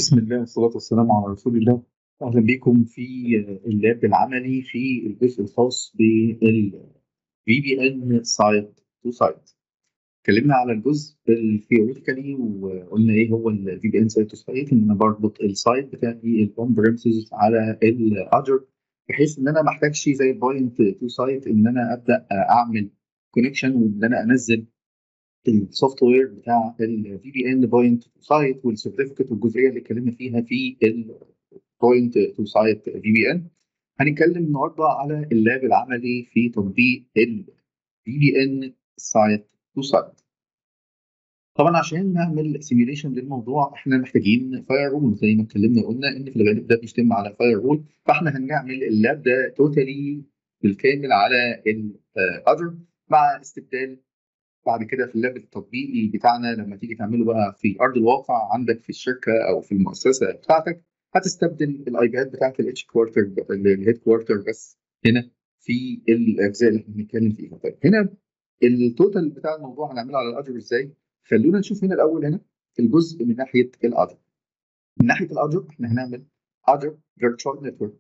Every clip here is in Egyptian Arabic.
بسم الله والصلاة والسلام على رسول الله. أهلا بكم في ال lab العملي في الجزء الخاص بال VPN Site to Site. اتكلمنا على الجزء ال theoretically وقلنا ايه هو ال VPN Site to Site، ان انا بربط ال site بتاعي ال on premises على ال Azure، بحيث ان انا ما احتاجش زي ال point to site ان انا ابدا اعمل connection وان انا انزل ال software بتاع ال VPN point to site وال certificate والجزئيه اللي اتكلمنا فيها في ال point to site VPN. هنتكلم النهارده على ال lab العملي في تطبيق ال VPN site to site. طبعا عشان نعمل simulation للموضوع احنا محتاجين firewall، زي ما اتكلمنا وقلنا ان في الغالب ده بيتم على firewall، فاحنا هنعمل ال lab ده totally بالكامل على ال Azure مع استبدال بعد كده في ال lab التطبيقي بتاعنا لما تيجي تعمله بقى في ارض الواقع عندك في الشركة او في المؤسسة بتاعتك، هتستبدل ال IP ات بتاعت ال headquarter ال headquarter بس هنا في الاجزاء اللي احنا بنتكلم فيها. طيب هنا ال total بتاع الموضوع هنعمله على ال Azure ازاي؟ خلونا نشوف هنا الاول هنا الجزء من ناحية ال Azure. من ناحية ال Azure احنا هنعمل Azure virtual network،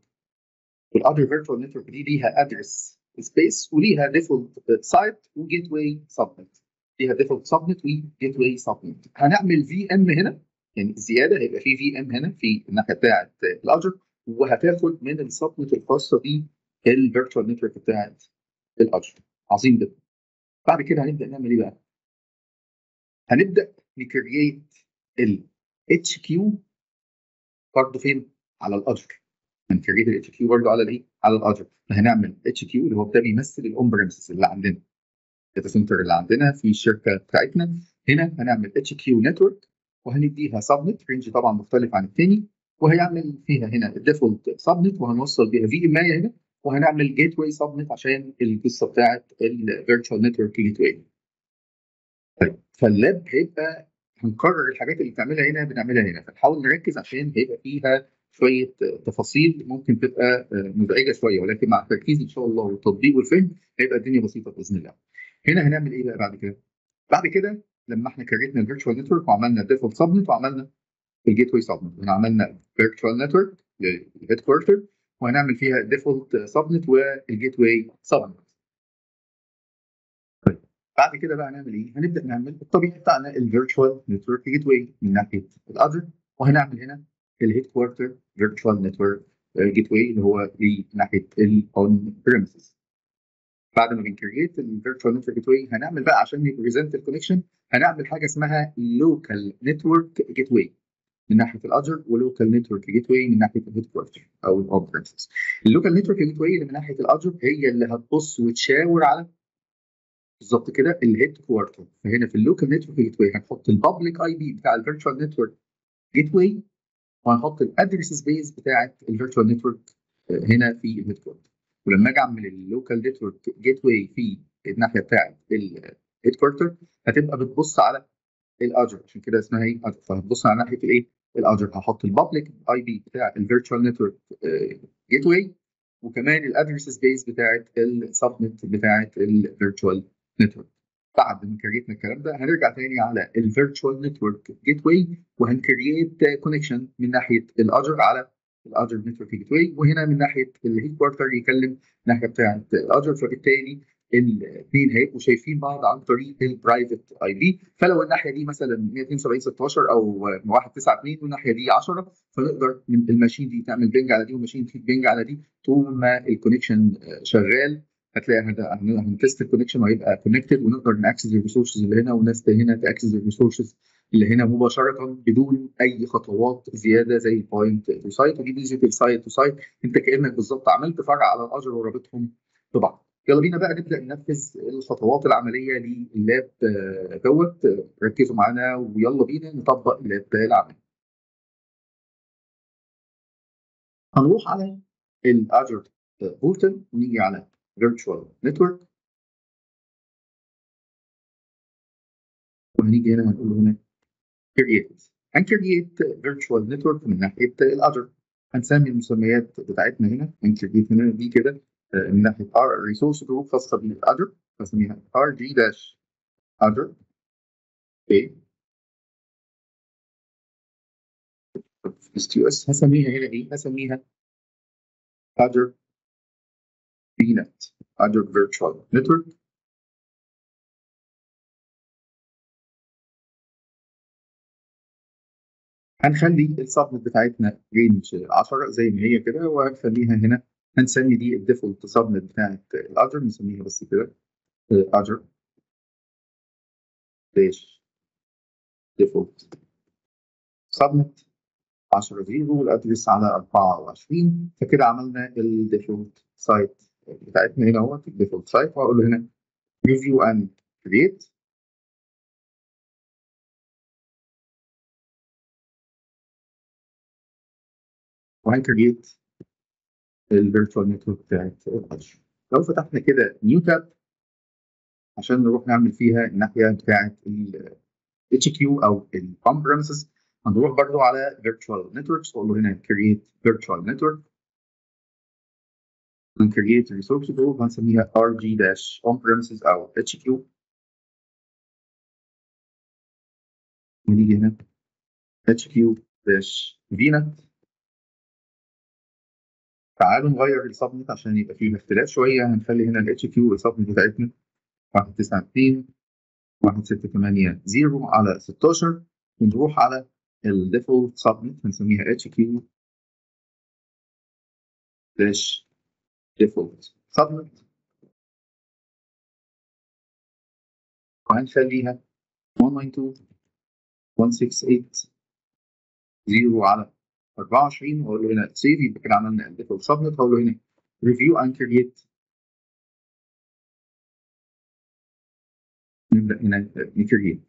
وال Azure virtual network دي ليها address space وليها default site و gateway subnet، ليها default subnet و gateway subnet. هنعمل VM هنا، يعني زيادة هيبقى في VM هنا في الناحية بتاعه ال Azure، وهتاخد من ال subnet الخاصة بال virtual network بتاعه ال Azure. عظيم جدا. بعد كده هنبدا نعمل ايه بقى؟ هنبدا ن create ال HQ برضه فين؟ على ال Azure. هن create ال HQ برضه على الايه؟ على ال Azure. فهنعمل HQ اللي هو ده بيمثل ال on premises اللي عندنا، ال data center اللي عندنا في الشركة بتاعتنا. هنا هنعمل HQ network وهنديها subnet range طبعا مختلف عن الثاني، وهيعمل فيها هنا ال default subnet وهنوصل بيها VM هنا، وهنعمل gateway subnet عشان القصة بتاعت ال virtual network gateway. طيب فال lab هيبقى هنكرر الحاجات اللي بنعملها هنا بنعملها هنا، فنحاول نركز عشان هيبقى فيها شوية تفاصيل ممكن تبقى مزعجة شوية، ولكن مع التركيز ان شاء الله والتطبيق والفهم هيبقى الدنيا بسيطة باذن الله. هنا هنعمل ايه بقى بعد كده؟ بعد كده لما احنا create نا ال virtual network وعملنا ال default subnet وعملنا ال gateway subnet، هنا عملنا virtual network لل headquarter وهنعمل فيها ال default subnet وال gateway subnet. طيب بعد كده بقى هنعمل ايه؟ هنبدا نعمل الطبيعي بتاعنا ال virtual network gateway من ناحية ال Azure، وهنعمل هنا ال headquarter virtual network gateway اللي هو لناحيه ال on premises. بعد ما بن create ال virtual network gateway هنعمل بقى عشان ن present ال connection هنعمل حاجة اسمها local network gateway من ناحية ال Azure و local network gateway من ناحية ال headquarter او ال on premises. ال local network gateway اللي من ناحية ال Azure هي اللي هتبص وتشاور على بالظبط كده ال headquarter. فهنا في ال local network gateway هنحط ال public IP بتاع ال virtual network gateway، وهنحط ال address space بتاعه ال virtual network هنا في ال headquarter. ولما اجي اعمل ال local network gateway في الناحية بتاعه ال headquarter هتبقى بتبص على ال Azure، عشان كده اسمها ايه؟ Azure. فهتبص على ناحية الايه؟ ال Azure. هحط ال public IP بتاع ال virtual network gateway وكمان ال address space بتاعه ال subnet بتاعه ال virtual network. بعد ما create نا الكلام ده هنرجع تاني على ال virtual network gateway وهن create connection من ناحية ال Azure على ال Azure network gateway، وهنا من ناحية ال headquarter يكلم الناحية بتاعه ال Azure، فبالتالي الاثنين هيبقوا شايفين بعض عن طريق ال private IP. فلو الناحية دي مثلا 172.16 او 192 والناحية دي 10، فنقدر من ال machine دي تعمل ping على دي وال machine دي ping على دي طول ما ال connection شغال. هتلاقي هن test ال connection وهيبقى connected، ونقدر ن access ال resources اللي هنا والناس هنا ت access ال resources اللي هنا مباشرة بدون اي خطوات زيادة زي ال point to site. ودي ميزة ال site to site، انت كانك بالظبط عملت فرع على ال Azure ورابطهم ببعض. يلا بينا بقى نبدا ننفذ الخطوات العملية لل lab دوت. ركزوا معانا ويلا بينا نطبق ال lab العملي. هنروح على ال Azure portal ونيجي على virtual network، وهنيجي هنا هنقول له هنا create. هن create virtual network من ناحية ال Azure. هنسمي المسميات بتاعتنا هنا، هن create هنا دي كده من ناحية R resource group خاصة بال Azure، هنسميها RG dash Azure. okay East US. هسميها هنا ايه؟ هسميها Azure VNet، Azure Virtual Network. هنخلي ال subnet بتاعتنا range 10 زي ما هي كده، وهنخليها هنا هنسمي دي ال default subnet بتاعت ال Azure، نسميها بس كده Azure dash default subnet 10 0 وال address على 24. فكده عملنا ال default site بتاعتنا هنا اهوت ال default site، وهقول له هنا review and create. وهن create ال virtual network بتاعت ال Azure. لو فتحنا كده new tab عشان نروح نعمل فيها الناحية بتاعت ال HQ او ال on premises، هنروح برضو على virtual networks واقول له هنا create virtual network، هن create resource group هنسميها RG dash on premises او HQ. ونيجي هنا HQ dash VNet. تعالوا نغير ال subnet عشان يبقى فيه اختلاف شوية. هنخلي هنا ال HQ ال subnet بتاعتنا 192 168 0 على 16، ونروح على ال default subnet هنسميها HQ dash default subnet، وهنخليها 192 168 0 على 24، واقول له هنا save. يبقى كده عملنا ال default subnet. هقول له هنا review and create. نبدا هنا ن create،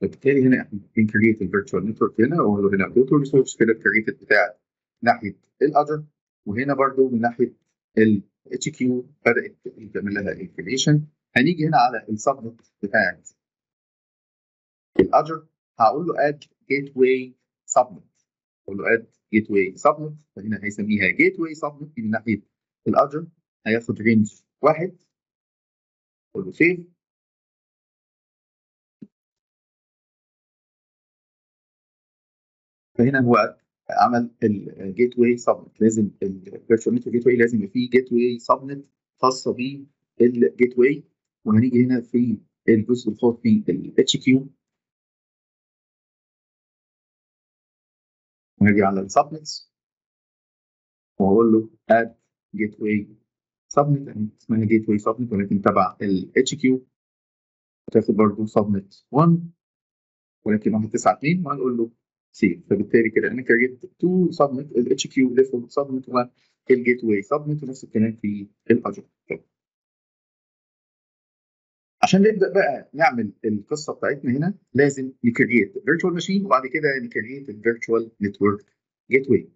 فبالتالي هنا احنا بن create ال virtual network هنا، واقول له هنا go to resource كده ال created بتاع ناحية ال Azure، وهنا برده من ناحية ال HQ بدات تعمل لها ال creation. هنيجي هنا على ال subnet بتاعت ال Azure، هقول له add gateway subnet، اقول له add gateway subnet، فهنا هيسميها gateway subnet من ناحية ال Azure، هياخد range 1، اقول له save. فهنا هو عمل ال gateway subnet. لازم ال virtual network gateway لازم يبقى فيه gateway subnet خاصة بال gateway. وهنيجي هنا في الجزء الخاص بال HQ، وهاجي على ال subnets وهقول له add gateway subnet، اسمها gateway subnet ولكن تبع ال HQ، هتاخد برضه subnet 1 ولكن 192، وهنقول له save. فبالتالي كده انا create two subnet، ال HQ default subnet وال gateway subnet، ونفس الكلام في ال Azure. عشان نبدا بقى نعمل القصة بتاعتنا هنا لازم ن create virtual machine وبعد كده ن create ال virtual network gateway.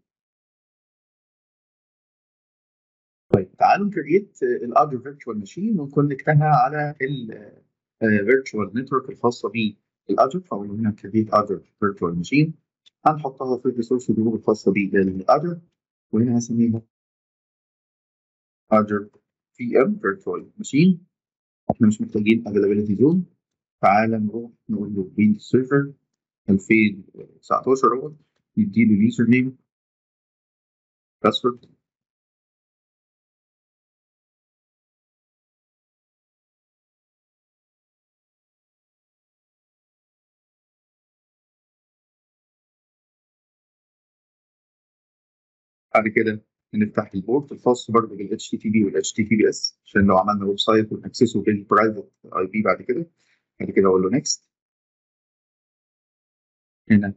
طيب تعالوا ن create ال Azure virtual machine ون connect ها على ال virtual network الخاصة بال Azure. فاقول هنا create Azure virtual machine، هنحطها في ال resource group الخاصة بال Azure، وهنا هسميها Azure VM virtual machine. احنا مش محتاجين availability zone. تعالى نروح نقول له Windows Server 2019 اهو، نديله username password، بعد كده نفتح ال port الخاص برضه بال HTTP وال HTTPS عشان لو عملنا website ون access ه بال private IP. بعد كده اقول له next. هنا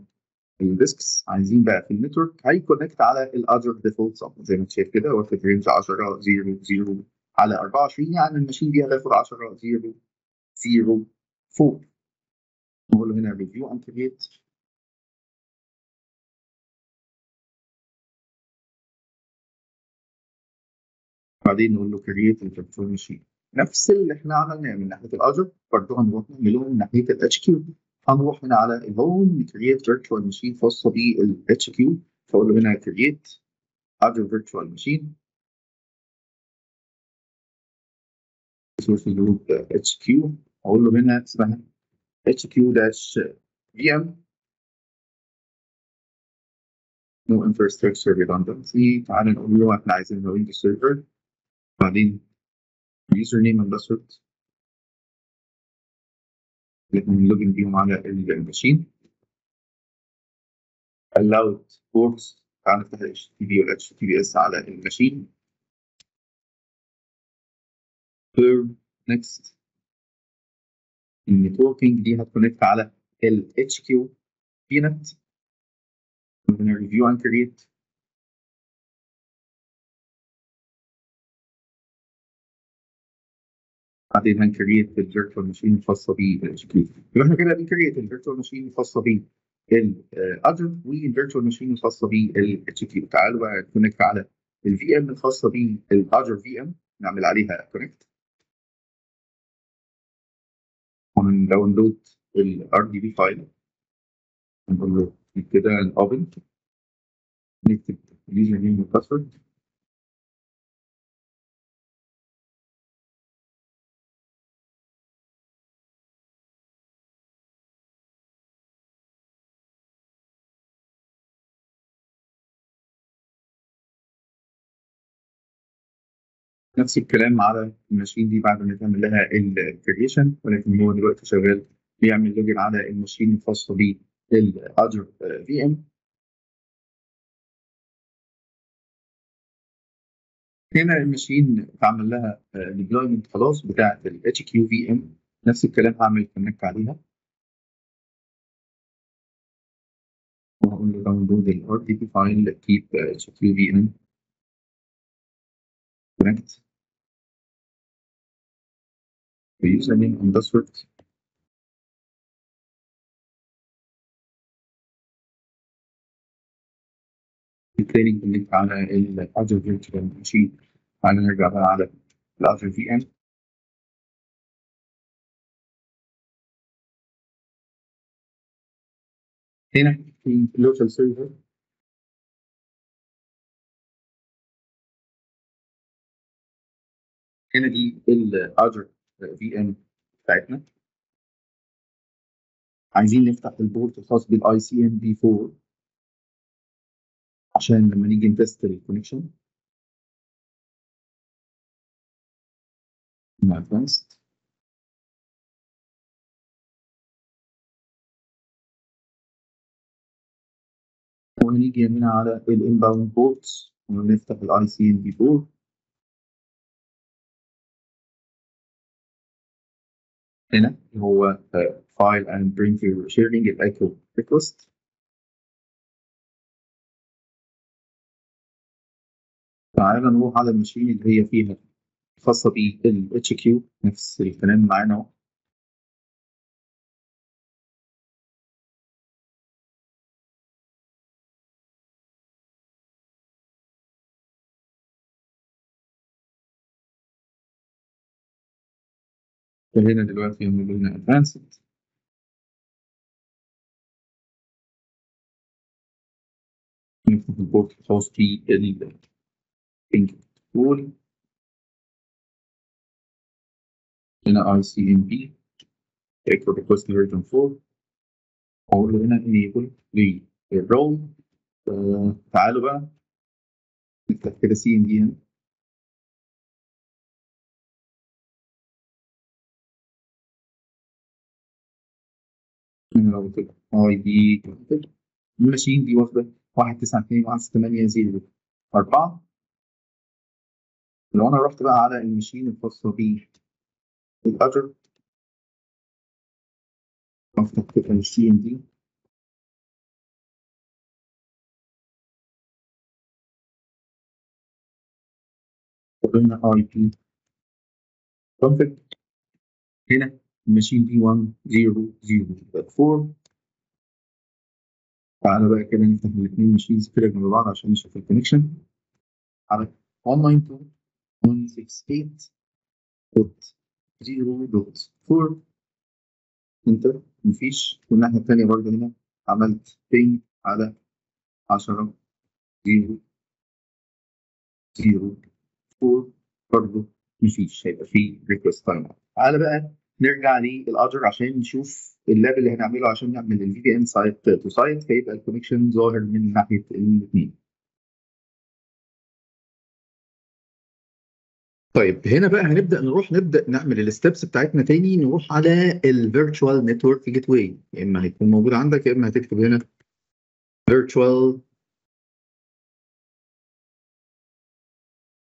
ال disks عايزين بقى في ال network هي connect على ال Azure default زي ما انت شايف كده، واخد range 10 0 0 على 24، يعني ال machine دي هتاخد 10 0 0 4. نقول له هنا review and create. بعدين نقول له create ال virtual machine. نفس اللي احنا عملناه من ناحية ال Azure برضه هنروح نعمله من ناحية ال HQ. هنروح هنا على ال home create virtual machine خاصة بال HQ، فاقول له هنا create Azure virtual machine resource group HQ، اقول له هنا اسمها HQ dash VM. No infrastructure redundancy. تعالى نقول له احنا عايزين Windows Server، بعدين username and password اللي احنا بن login بيهم على ال machine. Allowed ports، تعالى نفتح ال HTTP وال HTTPS على ال machine. Third, next. ال networking دي هت connect على ال HQ VNet. عندنا review and create. بعدين هن create ال virtual machine الخاصة بال HQ. يبقى احنا كده بن create ال virtual machine الخاصة بال Azure وال virtual machine الخاصة بال HQ. تعالوا بقى connect على ال VM الخاصة بال Azure VM، نعمل عليها connect ون download ال RDP file. نقول له كده open، نكتب username وال password. نفس الكلام على ال machine دي بعد ما تعمل لها ال creation، ولكن هو دلوقتي شغال بيعمل login على ال machine الخاصة بال Azure VM. هنا ال machine اتعمل لها deployment خلاص بتاعه ال HQ VM. نفس الكلام هعمل connect عليها وهقول له download ال RDP file keep HQ VM connect username and password. بالتالي connect على ال Azure Virtual Machine. تعالى نرجع بقى على ال Azure VM. هنا في local server هنا دي ال Azure VM بتاعتنا. عايزين نفتح ال port الخاص بال ICMP 4 عشان لما نيجي ن test ال connection. Advanced وهنيجي هنا على ال inbound ports ونفتح ال ICMP 4. هنا هو file and printer sharing ال echo request. تعالى نروح على ال machine اللي هي فيها خاصة بال HQ. نفس الكلام معانا اهو. فهنا دلوقتي هنقول لنا advanced. نفتح ال port الخاص بال ping protocol. هنا ICMP echo request version 4. اقول له هنا enable لل role. تعالوا بقى نفتح كده CMD هنا. لو قلت IP ال machine دي واخده 192.168.0.4. لو انا رحت بقى على ال machine الخاصة بال Azure افتح كده ال CMD قلنا IP config. هنا ال machine دي 1.0.0.4. تعالى بقى كده نفتح الاثنين machines كده جنب بعض عشان نشوف ال connection على 192.168.0.4. enter مفيش. والناحية التانية برضه هنا عملت ping على 10.0.0.4 برضه مفيش، هيبقى في request timeout. تعالى بقى نرجع لل Azure عشان نشوف ال lab اللي هنعمله عشان نعمل ال VPN site to site، فيبقى ال connection ظاهر من ناحية الاثنين. طيب هنا بقى هنبدا نروح نبدا نعمل ال steps بتاعتنا تاني، نروح على ال virtual network gateway، يا اما هيكون موجود عندك يا اما هتكتب هنا virtual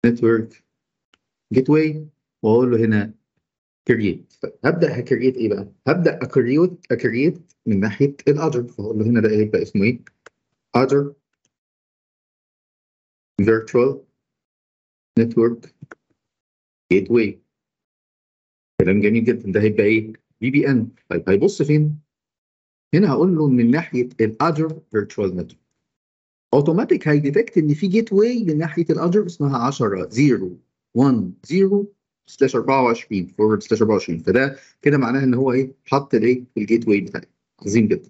network gateway واقول له هنا create. طيب هبدا ه create ايه بقى؟ هبدا ا create من ناحية ال Azure، فاقول له هنا ده هيبقى اسمه ايه؟ Azure virtual network gateway. كلام جميل جدا. ده هيبقى ايه؟ VPN. طيب هيبص فين؟ هنا هقول له من ناحية ال Azure virtual network. automatic هي detect ان في gateway من ناحية ال Azure اسمها 10 0 1 0 slash 24 forward slash 24، فده كده معناه ان هو ايه؟ حط الايه؟ ال gateway بتاعي. عظيم جدا.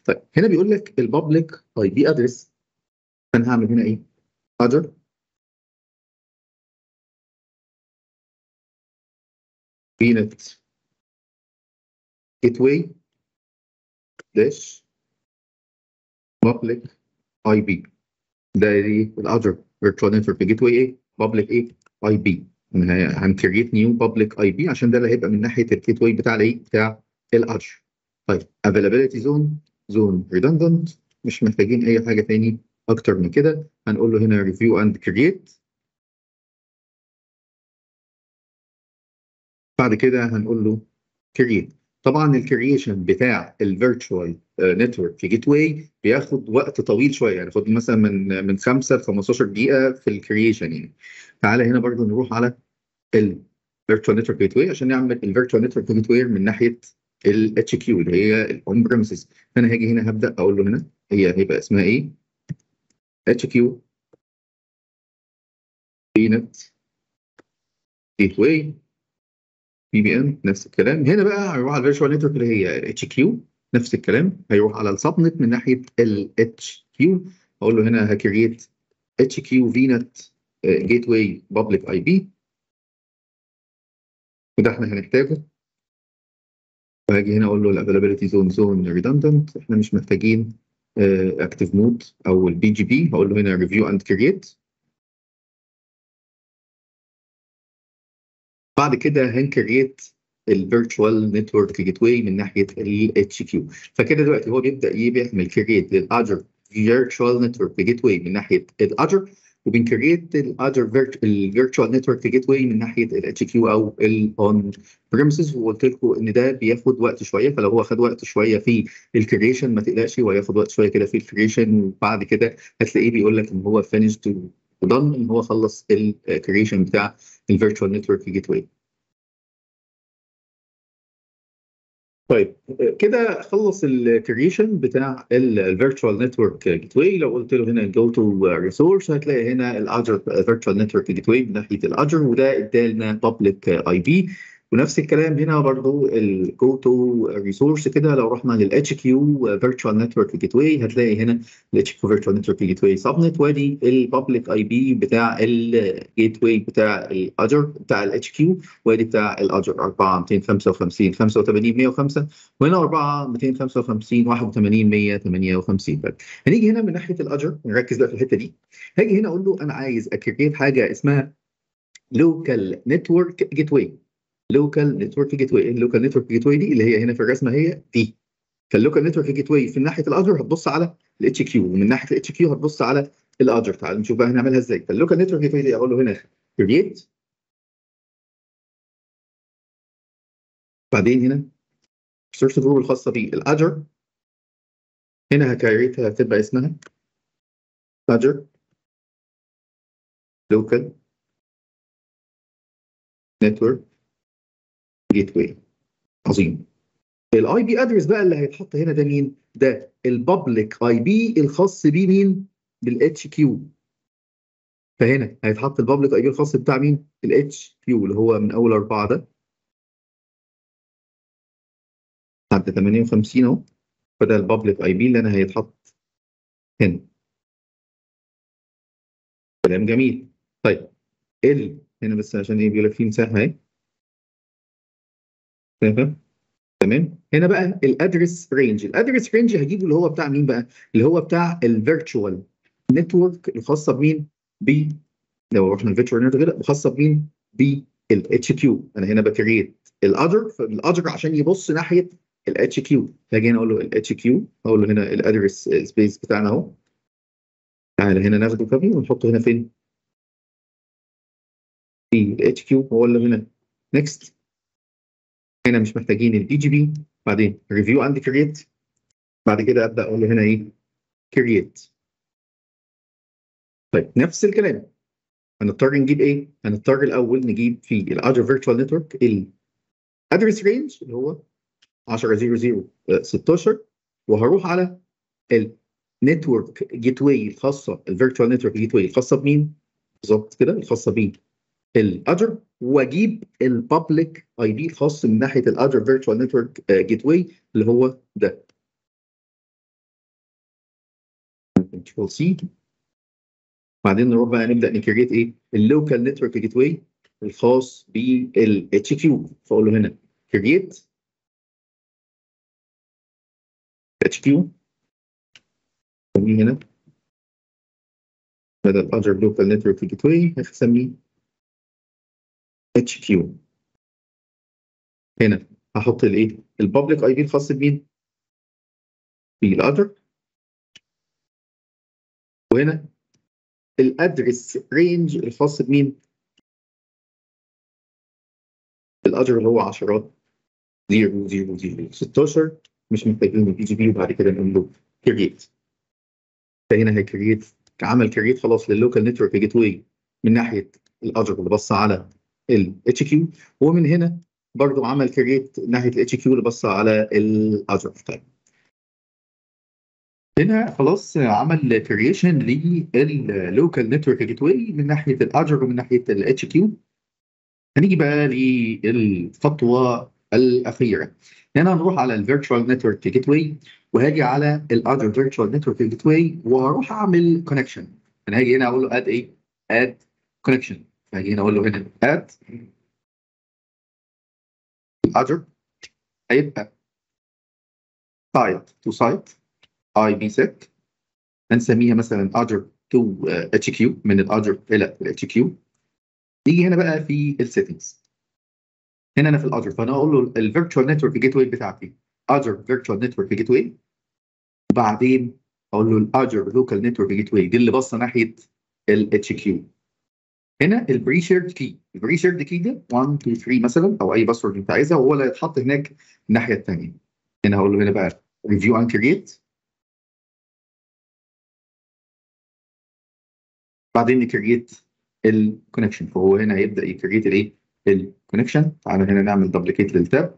طيب هنا بيقول لك ال public IP address، فانا هعمل هنا ايه؟ Azure VNet gateway dash public IP. ده ايه؟ ال Azure virtual network gateway ايه؟ public ايه؟ IP. هن create new public IP عشان ده اللي هيبقى من ناحية ال gateway بتاع الايه؟ بتاع ال Azure. طيب availability zone، zone redundant، مش محتاجين اي حاجة تاني اكتر من كده. هنقول له هنا review and create. بعد كده هنقول له create. طبعا ال creation بتاع ال virtual network gateway بياخد وقت طويل شوية، يعني خد مثلا من 5 ل 15 دقيقة في ال creation يعني. تعالى هنا برضو نروح على ال virtual network gateway عشان نعمل ال virtual network gateway من ناحية ال HQ اللي هي ال on premises. فانا هاجي هنا هبدا اقول له هنا هي هيبقى اسمها ايه؟ HQ VNet gateway VPN نفس الكلام. هنا بقى هيروح على ال virtual network اللي هي HQ نفس الكلام، هيروح على ال subnet من ناحية ال HQ. اقول له هنا ه create HQ VNet gateway public IP، وده احنا هنحتاجه. وهاجي هنا اقول له ال availability zone zone redundant، احنا مش محتاجين active mode او ال BGP. هقول له هنا review and create. بعد كده هن create ال virtual network gateway من ناحية ال HQ. فكده دلوقتي هو بيبدا يعمل create لل Azure virtual network gateway من ناحية ال Azure، وبن create ال Azure ال virtual network gateway من ناحية ال HQ او ال on premises. وقلت لكم ان ده بياخد وقت شوية، فلو هو خد وقت شوية في ال creation ما تقلقش، هو هياخد وقت شوية كده في ال creation، وبعد كده هتلاقيه بيقول لك ان هو finished و done، ان هو خلص ال creation بتاع ال virtual network gateway. طيب كده خلص ال creation بتاع ال virtual network gateway. لو قلت له هنا go to resource هتلاقي هنا ال Azure virtual network gateway من ناحية ال Azure، وده ادالنا public IP. ونفس الكلام هنا برضو ال go to resource كده، لو رحنا لل HQ virtual network gateway هتلاقي هنا ال HQ virtual network gateway subnet، وادي ال public IP بتاع ال gateway بتاع ال Azure بتاع ال HQ، وادي بتاع ال Azure 4 255 85 105، وهنا 4 255 81 158. طيب هنيجي هنا من ناحية ال Azure، نركز بقى في الحتة دي. هاجي هنا اقول له انا عايز ا create حاجة اسمها local network gateway. local network gateway، ال local network gateway دي اللي هي هنا في الرسمة هي دي. فال local network gateway في ناحية ال Azure هتبص على ال HQ، ومن ناحية ال HQ هتبص على ال Azure. تعال نشوف بقى هنعملها ازاي. فال local network gateway دي اقول له هنا create، بعدين هنا resource group الخاصة بال Azure، هنا ه create ها هتبقى اسمها Azure local network gateway. عظيم. ال IP address بقى اللي هيتحط هنا ده مين؟ ده ال public IP الخاص بيه مين؟ بال HQ. فهنا هيتحط ال public IP الخاص بتاع مين؟ ال HQ اللي هو من اول 4 ده لحد 58 اهو. فده ال public IP اللي انا هيتحط هنا. كلام جميل. طيب ال هنا بس عشان ايه بيقول لك في مساحة اهي. تمام تمام. هنا بقى ال address range، ال address range هجيبه اللي هو بتاع مين بقى؟ اللي هو بتاع ال virtual network الخاصة بمين؟ ب، لو رحنا ال virtual network كده، خاصة بمين؟ بال HQ. انا هنا ب create ال Azure، فال Azure عشان يبص ناحية ال HQ، فاجي هنا اقول له ال HQ، اقول له هنا ال address space بتاعنا اهو. تعالى هنا ناخده copy ونحطه هنا فين؟ في ال HQ، واقول له هنا next. هنا مش محتاجين ال BGP، بعدين review and create، بعد كده ابدا اقول له هنا ايه؟ create. طيب نفس الكلام هنضطر نجيب ايه؟ هنضطر الاول نجيب في ال Azure virtual network ال address range اللي هو 10 0 0 16، وهروح على ال network gateway الخاصة، ال virtual network gateway الخاصة بمين؟ بالظبط كده، الخاصة ب ال Azure، واجيب ال public IP الخاص من ناحية ال Azure virtual network gateway اللي هو ده. control C. بعدين نروح بقى نبدا ن create ايه؟ ال local network gateway الخاص بال HQ، فاقول له هنا create HQ، نسميه هنا بدل Azure local network gateway هسميه HQ. هنا هحط الايه؟ ال public IP الخاص بمين؟ بال Azure. وهنا ال address range الخاص بمين؟ ال Azure اللي هو 10 0 0 0 16، مش محتاجين ال BGP. وبعد كده نقول له create. فهنا هي create، عمل create خلاص لل local network gateway من ناحية ال Azure اللي بص على ال HQ، ومن هنا برضو عمل create ناحية ال HQ اللي بص على ال Azure. طيب هنا خلاص عمل creation لل local network gateway من ناحية ال Azure ومن ناحية ال HQ. هنيجي بقى للخطوة الاخيرة. هنا هنروح على ال virtual network gateway، وهاجي على ال Azure virtual network gateway وهروح اعمل connection. انا هاجي هنا اقول له add ايه؟ add connection. فهاجي هنا اقول له هنا add ال Azure، هيبقى site to site IPsec، هنسميها مثلا Azure to HQ، من ال Azure الى ال HQ. نيجي هنا بقى في ال settings، هنا انا في ال Azure، فانا اقول له ال virtual network gateway بتاعتي Azure virtual network gateway، وبعدين اقول له ال Azure local network gateway دي اللي باصة ناحية ال HQ. هنا ال pre-shared key، ال pre-shared key ده 1 2 3 مثلا، او اي password انت عايزها، وهو اللي هيتحط هناك الناحية الثانية. هنا هقول له هنا بقى review and create، بعدين ن create ال connection. فهو هنا هيبدا ي create الايه؟ ال connection. تعالى هنا نعمل duplicate لل tab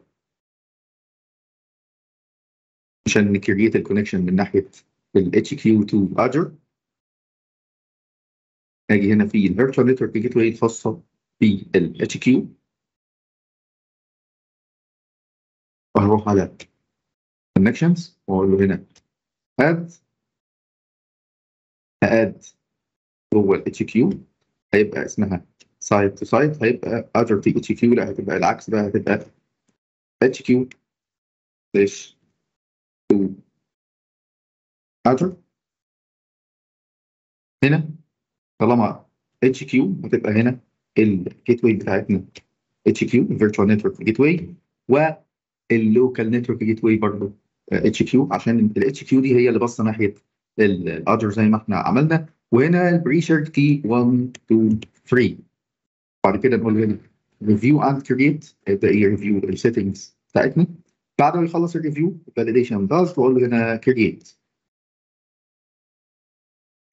عشان ن create ال connection من ناحية ال HQ to Azure. اجي هنا في ال virtual network gateway الخاصة بال HQ، وهروح على connections واقول له هنا add، add جوه ال HQ هيبقى اسمها site to site، هيبقى Azure to HQ، لا هتبقى العكس بقى، هتبقى HQ slash to Azure. هنا طالما HQ هتبقى هنا ال gateway بتاعتنا HQ virtual network gateway، وال local network gateway برضه HQ، عشان ال HQ دي هي اللي باصة ناحية ال Azure زي ما احنا عملنا. وهنا ال pre-shared key 1 2 3. بعد كده نقول هنا review and create، يبدا ي review ال settings بتاعتنا. بعد ما يخلص ال review validation passed، واقول له هنا create.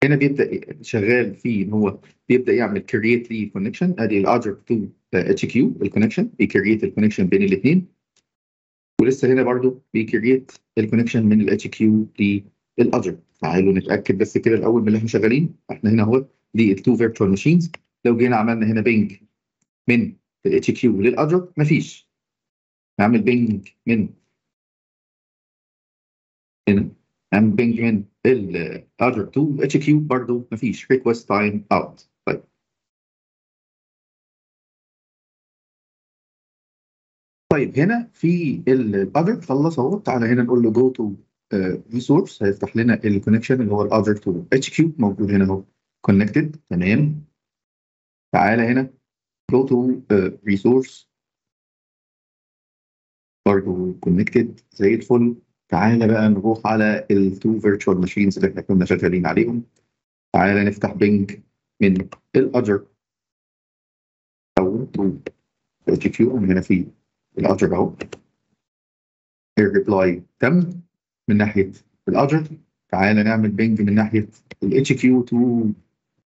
هنا بيبدا شغال فيه ان هو بيبدا يعمل create لي connection، ادي ال Azure to HQ ال connection، بي create ال connection بين الاثنين، ولسه هنا برضو بي create ال connection من ال HQ لل Azure. تعالوا نتاكد بس كده الاول من اللي احنا شغالين. احنا هنا اهو دي ال two virtual machines. لو جينا عملنا هنا ping من ال HQ لل Azure مفيش. نعمل ping من هنا، نعمل ping من ال Azure to HQ برضه مفيش، request time out. طيب طيب هنا في ال Azure خلص اهو. تعالى هنا نقول له go to resource، هيفتح لنا ال connection اللي هو ال Azure to HQ، موجود هنا اهو connected، تمام. تعالى هنا go to resource برضه connected زي الفل. تعالى بقى نروح على ال two virtual machines اللي احنا كنا شغالين عليهم. تعالى نفتح ping من ال Azure او to HQ، هنا في ال Azure اهو. ال reply تم من ناحية ال Azure. تعالى نعمل ping من ناحية ال HQ to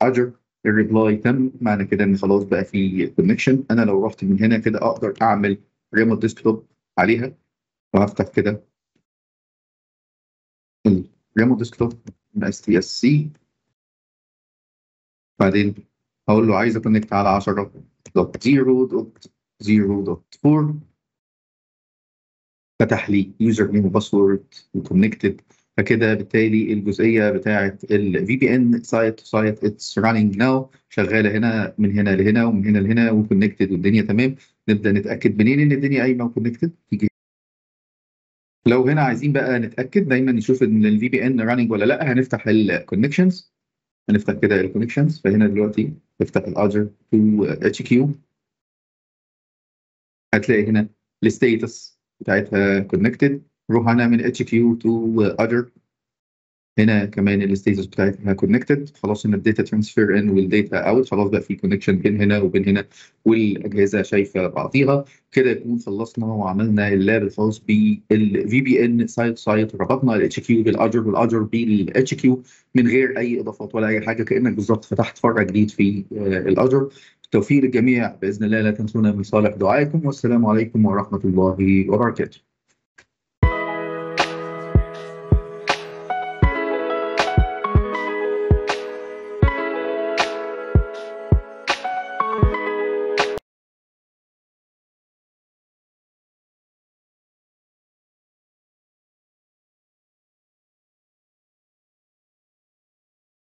Azure، ال reply تم. معنى كده ان خلاص بقى في connection. انا لو رحت من هنا كده اقدر اعمل remote desktop عليها، وهفتح كده ال remote desktop mstsc، بعدين هقول له عايز ا connect على 10.0.0.4. فتح لي username و password و connected. فكده بالتالي الجزئية بتاعه ال VPN site to site it's running now، شغالة هنا من هنا لهنا ومن هنا لهنا و connected والدنيا تمام. نبدا نتاكد منين ان الدنيا قايمة و connected؟ تيجي لو هنا عايزين بقى نتاكد دايما نشوف ان ال VPN running ولا لا، هنفتح ال connections، هنفتح كده ال connections. فهنا دلوقتي نفتح ال Azure to HQ، هتلاقي هنا ال status بتاعتها connected. نروح هنعمل HQ to Azure، هنا كمان ال status بتاعتها connected. خلاص ان ال data transfer in وال data out، خلاص بقى في connection بين هنا وبين هنا والاجهزة شايفه بعضيها. كده يكون خلصنا وعملنا ال lab الخاص بال VPN site site، ربطنا ال HQ بال Azure وال Azure بال HQ من غير اي اضافات ولا اي حاجة، كانك بالظبط فتحت فرع جديد في ال Azure. بالتوفيق للجميع باذن الله، لا تنسونا من صالح دعائكم، والسلام عليكم ورحمة الله وبركاته.